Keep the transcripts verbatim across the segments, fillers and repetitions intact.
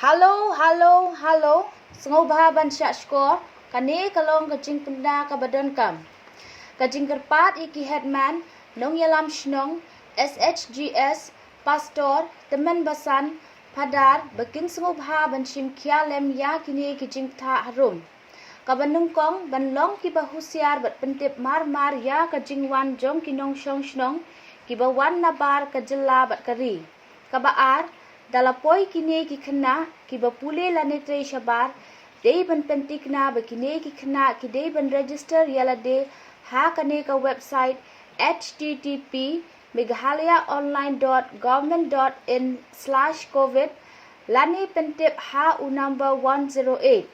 Hello, hello, hello. Sngewbha ban shah shkor. Kane ka long ka jingpynbna kaba donkam. Ka jingkyrpad ïa ki headman, nongïalam shnong, S H Gs, pastor, tymmen basan, phadar, ba kin sngewbha ban shim khia lem ïa kine ki jingpynthah harum. Kaba nyngkong ban long kiba husiar bad pyntip mar mar ïa ka jingwan jong ki nongshong shnong kiba wan nabar ka jylla bad ka ri. Kaba ar, da la poi kine ki khynnah kiba pule lane trei shabar, dei ban pyntikna ba kine ki khynnah ki dei ban register ïa lade ha kane ka website H T T P meghalaya online dot government dot in slash covid lane pyntip ha u number one zero eight.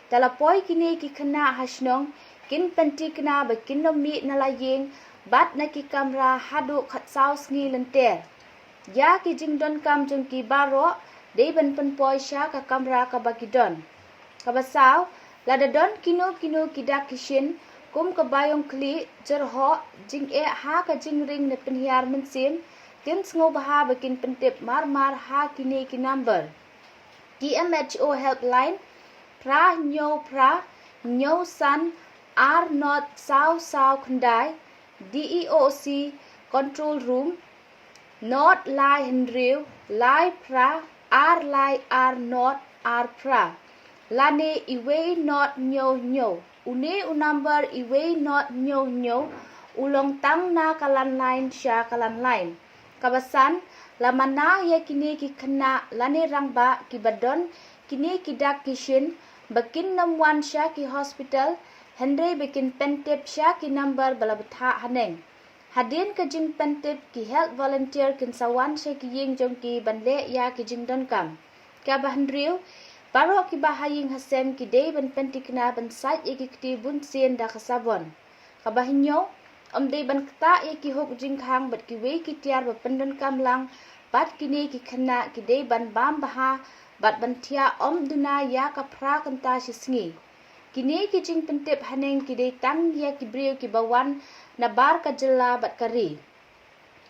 Da la poi kine ki khynnah ha shnong, kin pyntikna ba kin nym mih na la ïing bad na ki kamra haduh khatsaw sngi lynter. Ïa ki jingdonkam jong ki baroh dei ban pynpoi sha ka kamra kaba ki don. Kaba saw, lada don kino kino ki dak ki shin kum ka baïong khlieh, jyrhoh, jingeh ha ka jingring ne pynhiar mynsiem, kin sngewbha ba kin pyntip mar mar ha kine ki number. T M H O helpline, phra hynñiew phra hynñiew san ar not saw saw khyndai. D E O C control room, not lai hynriew lai phra ar lai ar not ar phra, lane iwei not hynñiew hynñiew. Une u number iwei not hynñiew hynñiew u long tang na ka landline sha ka landline. Kaba san, la mana ïa kine ki khynnah lane rangbah kiba don kine ki dak ki shin ba kin nym wan sha ki hospital, hynrei ba kin pyntip sha ki number ba la bthah haneng. Hadien ka jingpyntip, ki health volunteer kin sa wan sha ki ïing jong ki ban leh ïa ki jingdonkam. Kaba hynriew, baroh kiba ha ïing ha sem ki dei ban pyntikna ban sait ïa ki kti bunsien da ka sabon. Kaba hynñiew, ym dei ban ktah ïa ki huk jingkhang bad kiwei ki tiar ba pyndonkam lang bad kine ki khynnah ki dei ban bam bha bad ban thiah ym duna ïa ka phra kynta shi sngi. Kine ki jingpyntip haneng ki dei tang ïa ki briew kiba wan nabar ka jylla bad ka ri.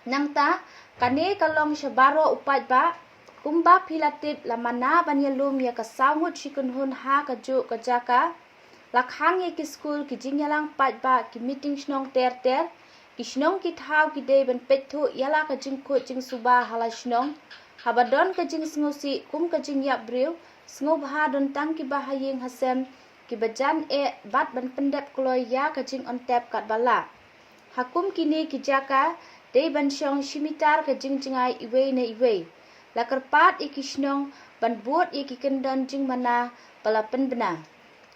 Nangta, kane ka long sha baroh u paidbah, kumba phi la tip, la mana ban ïalum ïa ka saw ngut shi kynhun ha kajuh ka jaka. La khang ïa ki skul, ki jingïalang paidbah, ki meeting shnong ter ter. Ki shnong ki thaw ki dei ban peit thuh ïa la ka jingkhuid jingsuba ha la shnong. Haba don ka jingsngewsih kum ka jingïap briew, sngewbha don tang kiba ha ïing ha sem kiba jan eh bad ban pyndep kloi ïa ka jingongtep katba lah. Ha kum kine ki jaka, dei ban shong shi mitar ka jingjngai iwei na iwei. La kyrpad ïa ki shnong ban bud ïa ki kyndon jingmana ba la pynbna.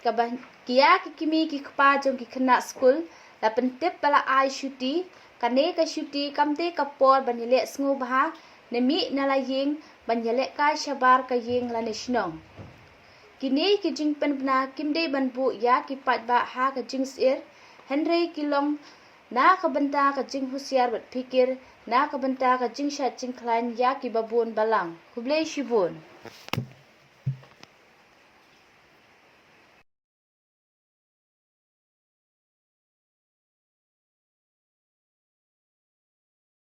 Kaba, ïa ki kmie ki kpa jong ki khynnah skul, la pyntip ba la ai shuti. Kane ka shuti kam dei ka por ban ïaleh sngewbha ne mih na la ïing ban ïalehkai shabar ka ïing lane shnong. Kine ki jingpynbna kim dei ban buh ïa ki paidbah ha ka jingsyier, hynrei ki long na ka bynta ka jinghusiar bad phikir, na ka bynta ka jingshad jingkhlaiñ ïa kiba bun balang. Khublei shibun.